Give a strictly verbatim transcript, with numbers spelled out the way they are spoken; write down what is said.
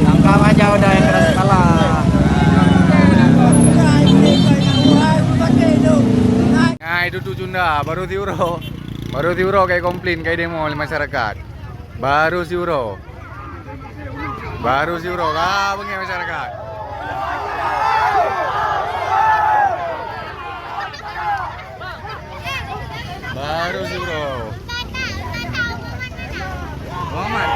Tangkap aja udah yang keras kepala. Nah, itu tuh Junda, baru siwro. Baru siwro kay komplain, kay demo oleh masyarakat. Baru siwro. Baru siwro, ah, bengke masyarakat. Baru siwro. Muhammad,